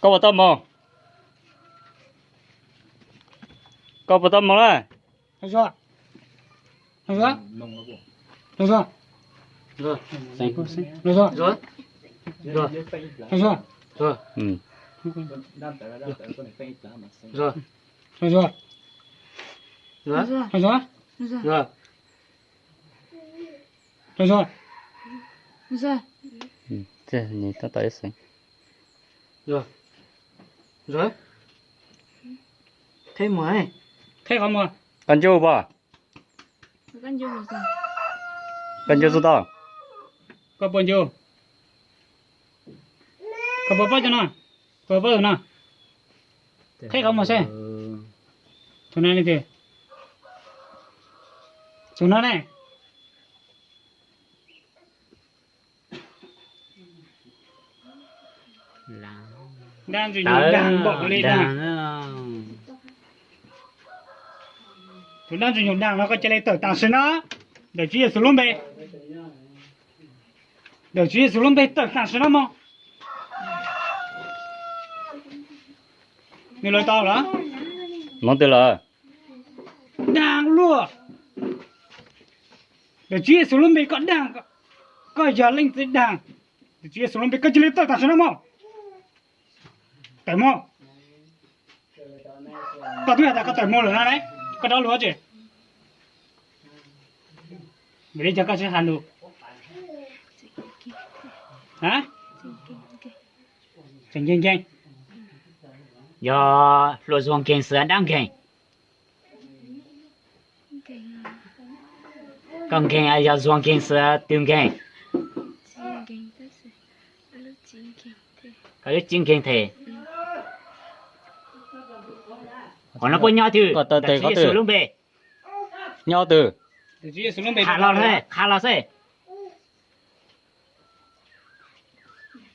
Koj puas tau moog? Koj puas tau moog lawm? Koj ncu puas? Koj ncu tau? Koj puas ncu? Koj puas paub cov no? Koj puas paub tus no? Qheb qhov muag saib. Tus no ne, tus no ne. Dab ntxwg nyoog daag npaum li daag. Tus dab ntxwg nyoog daag no koj cia li tawm taam sim no. Ntawm Tswv Yexus lub npe, ntawm Tswv Yexus lub npe tawm taam sim no mog. Nws lawv tau lawm. Moog twg lawm? Daag luaj. Ntawm Tswv Yexus lub npe koj daag, koj yog leej txiv daag. Ntawm Tswv Yexus lub npe koj cia li tawm taam sim no mog. Tawm moog. Koj twb has tas koj tawm moog lawm no ne, koj rov lug tsi? Vim li cas koj tsis has lus? Tseem nkeeg nkeeg. Yog hluas Zuag nkeeg xwb dab nkeeg? Koj nkeeg yog Zuag nkeeg xwb twg nkeeg? Koj lub txiv nkeeg thiab. Qhov no puab nyob twg? Ntawm Tswv Yexus lub npe. Nyob twg? Qha los, qha los xwb.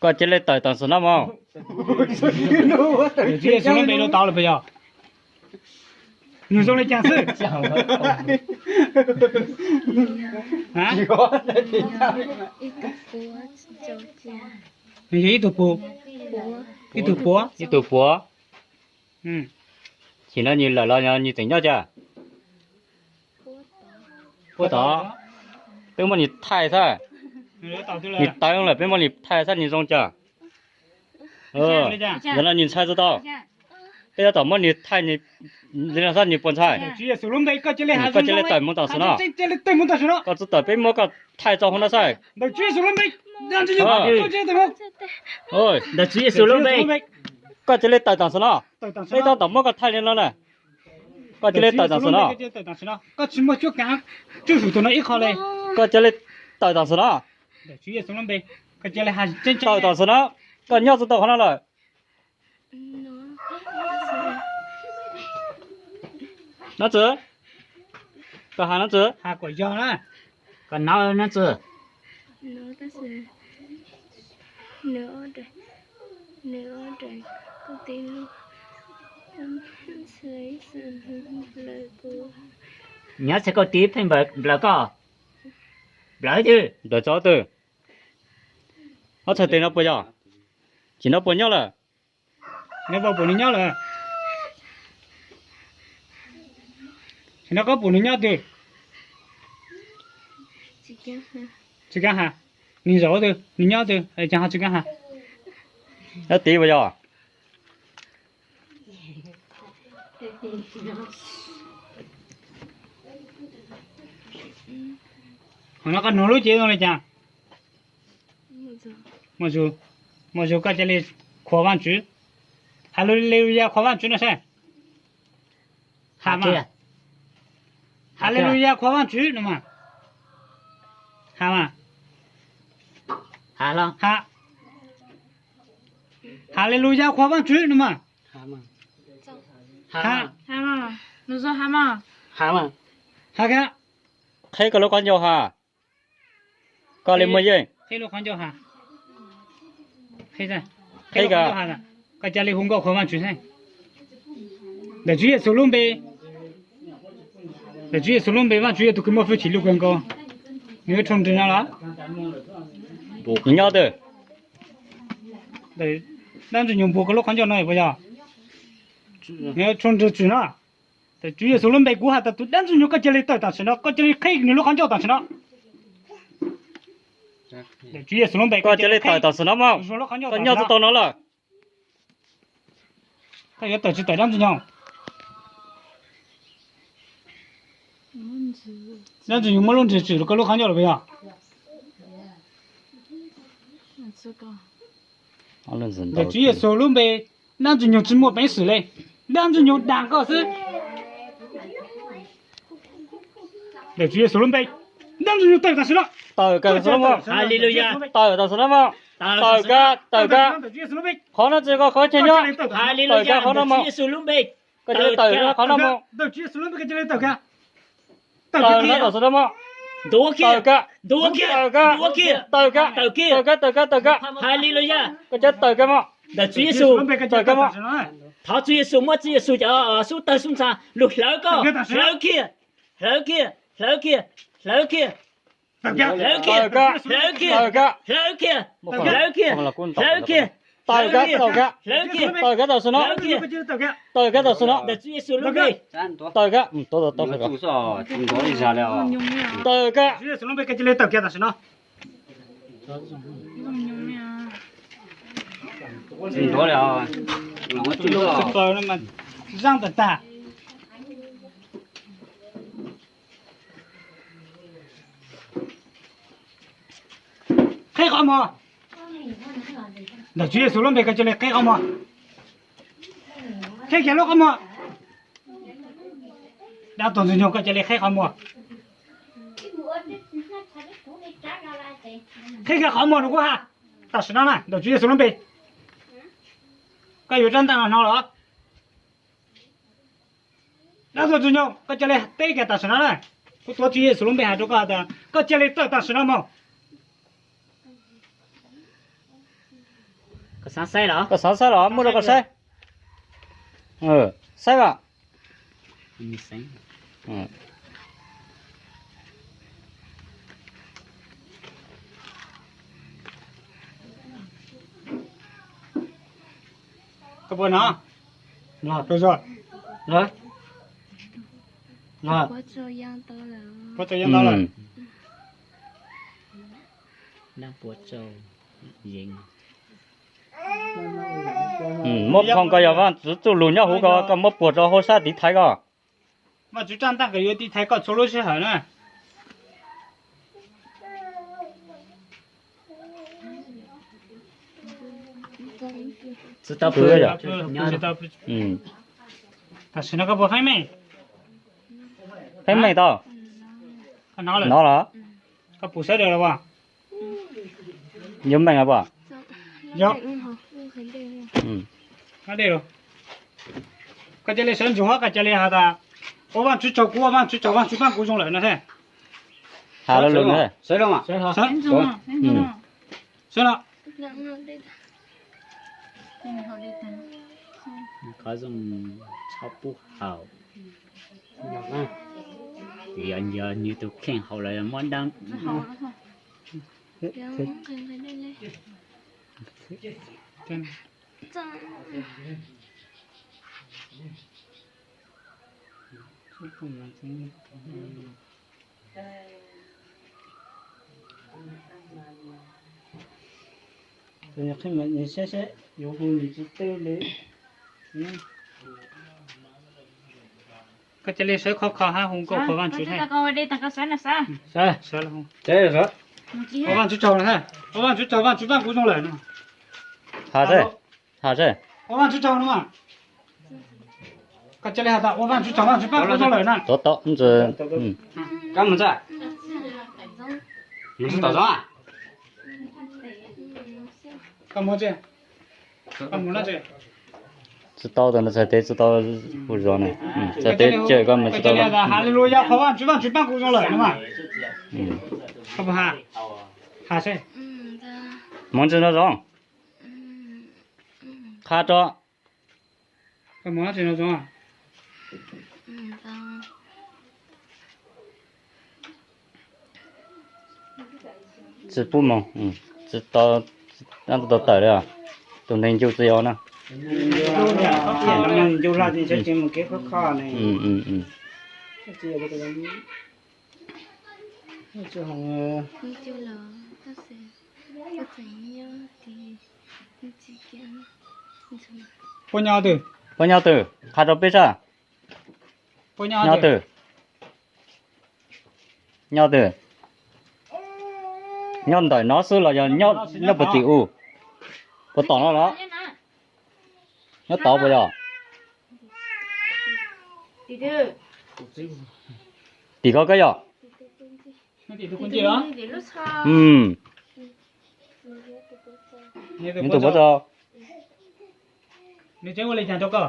Koj cia li tawm tam sim no mog. Ntawm Tswv Yexus lub npe rau tod lawm puas yog? Nws zoo li cas xwb? Nws yog ib tug puas, ib tug puas, ib tug puas. Sim no nws lawm los nws tseem nyob cas? Puab tod, peb muab nws thaij xwb. Nws tawv lawm peb muab nws thaij xwb nws zoo cas. Yog no nws ntshai tsis tau. Peb tab tom muab nws thaij, xab nws puas ntshai. Koj cia li tawm mus tam sim no. Koj txhob tawm, peb muab koj thaij tso hauv no xwb. Ntawm Tswv Yexus lub npe, koj cia li tawm tam sim no. Peb tab tom muab koj thaij li no na. Koj cia li tawm tam sim no. Koj cia li tawm tam sim no. Tawm tam sim no. Koj nyob tsis tau qhov no lawm. Nov txwv, koj has nov txwv. Koj nov nov txwv. Nyob txhais koj tib pheej nplawm koj. Nplawm twg? Nplawm tso twg? Ob txhais tes no puas yog? Sim no puas nyob lawm? Neb puas nws nyob lawm? Sim no koj puas nws nyob twg? Tsis kam has, nws zaum twg, nws nyob twg, cas ho tsis kam has? Nyob tid puas yog? Qhov no koj nug lub cev zoo li cas? Mus zus, koj cia li qhuas Vaajtswv. Haleluyas qhuas Vaajtswv no saib. Has mas. Haleluyas qhuas Vaajtswv no mas. Has mas. Has. Haleluyas qhuas Vaajtswv no mas. Has. Has kiag. Qheb koj lub qhov ncauj has. Koj li muaj yeej. Qheb koj, koj cia li hu nkauj qhuas Vaajtswv xwb. Ntawm Tswv Yexus lub npe, ntawm Tswv Yexus lub npe, Vaajtswv yog tus kws muaj hwj chim lug kawg nkaus. Nws yuav tshooj nrwg no los? Nws nyob twg? Dab Ntxwg Nyoog npuag koj lub qhov ncauj no puas yog? Nws yuav tshooj nrwg txwm no. Ntawm Tswv Yexus lub npe kuv has tas tus dab Ntxwg Nyoog koj cia li tawm tam sim no, koj cia li qheb nws lub qhov ncauj tam sim no. Ntawm Tswv Yexus lub npe koj cia li tawm tam sim no mog. Koj nyob tsis tau no lawm. Koj yuav tawm tsis tawm dab Ntxwg Nyoog? Dab Ntxwg Nyoog muab lub nrig txwm rau koj lub qhov ncauj lawm puas yog? Ntawm Tswv Yexus lub npe, dab Ntxwg Nyoog tsis muaj peev xwm li, dab Ntxwg Nyoog dag koj xwb. Ntawm Tswv Yexus lub npe, dab Ntxwg Nyoog tawm tam sim no. Tawm kiag tam sim no mog. Tawm tam sim no mog. Tawm kiag, tawm kiag. Qhov no tsis yog koj qhov chaw nyob. Tawm kiag qhov no mog. Koj cia li tawm kiag qhov no mog. Tawm no tam sim no mog. Tawm kiag, tawm kiag, tawm kiag, tawm kiag, tawm kiag, tawm kiag, tawm kiag, tawm kiag. Koj cia li tawm kiag mog. Ntawm Tswv Yexus, tawm kiag mog. Thov Tswv Yexus muab Tswv Yexus cov xub tawg xub ntxhab lug hlawv koj, hlawv kiag, hlawv kiag, hlawv kiag, hlawv kiag, hlawv kiag, hlawv kiag, hlawv kiag, hlawv kiag, hlawv kiag, hlawv kiag, hlawv kiag, hlawv kiag, hlawv kiag, hlawv kiag, hlawv kiag tam sim no, tawm kiag tam sim no, ntawm Tswv Yexus lub npe, tawm kiag, tawm kiag, tawm kiag. Zaaj tag tag. Qheb qhov muag. Ntawm Tswv Yexus lub npe koj cia li qheb qhov muag. Qhib kiag lub qhov muag. Dab tuag ntxwg nyoog, koj cia li qhib qhov muag. Qhib kiag qhov muag rau kuv ha. Tam sim no na, ntawm Tswv Yexus lub npe, koj yuav rab ntaj no hno los? Dab tuag ntxwg nyoog, koj cia li teb kiag tam sim no na. Kuv tuav Tswv Yexus lub npe hais rau koj tias koj cia li tawm tam sim no mus. Koj xav saib los? Muab rau koj saib. Saib os. Koj puas hnov? Los, los, los. Puas tau yeeb ntau lawm? Muab phoo, koj yog Vaajtswv txuj lug nyob huv ko, koj muab puag rau hauv sab tiv thaiv koj. Vaajtswv raj ntaj kws yuav tiv thaiv koj txhua lub sij hawm na. Tam sim no koj puas feeb meej? Feeb meej tau. Hnov los? Koj pum sawv daws los as? Yuav meej los as? Yog. Koj cia li sawv ntxuv hov, koj cia li has tas, ua Vaajtswv tsaug, kuv ua Vaajtswv tsaug, Vaajtswv paab kuv zoo lawm no thiab. Has lug, sawv los. Sawv los. Qhov zoo txhob pub haus. Yog nws tus kheej haus los yog muab dab. Koj cia li sawv khov kho hab hu nkauj qhuas Vaajtswv hab. Ua Vaajtswv tsaug, ua Vaajtswv tsaug, Vaajtswv paab kuv zoo lawm no. Has seb, has seb. Ua Vaajtswv tsaug no. Koj cia li has tas ua Vaajtswv tsaug, Vaajtswv paab kuv zoo lawm na. Tau, tau, tau. Koj mus tsi. Tsi tau, txhais tes tsi tau, kuv zov na. Txhais tes cawm koj mus tsi tau. Haleluya, qhuas Vaajtswv, Vaajtswv paab kuv zoo lawm no mas. Koj puas has? Has seb. Mus ntsis nraum zoov. Qha rau. Tsi pub mus, tsi tau, tau tawm li os. Tus neeg ncu txiv os na. Puab nyob twg? Puab nyob twg? Qha rau peb sab. Nyob twg? Nyob twg? Nyob ntawm no xwb los yog nyob puag tim u? Puag tom no los? Nyob tod puas yog? Tim koj koj yog? Nws tus puab tso. Nws tseem ua li cas rau koj?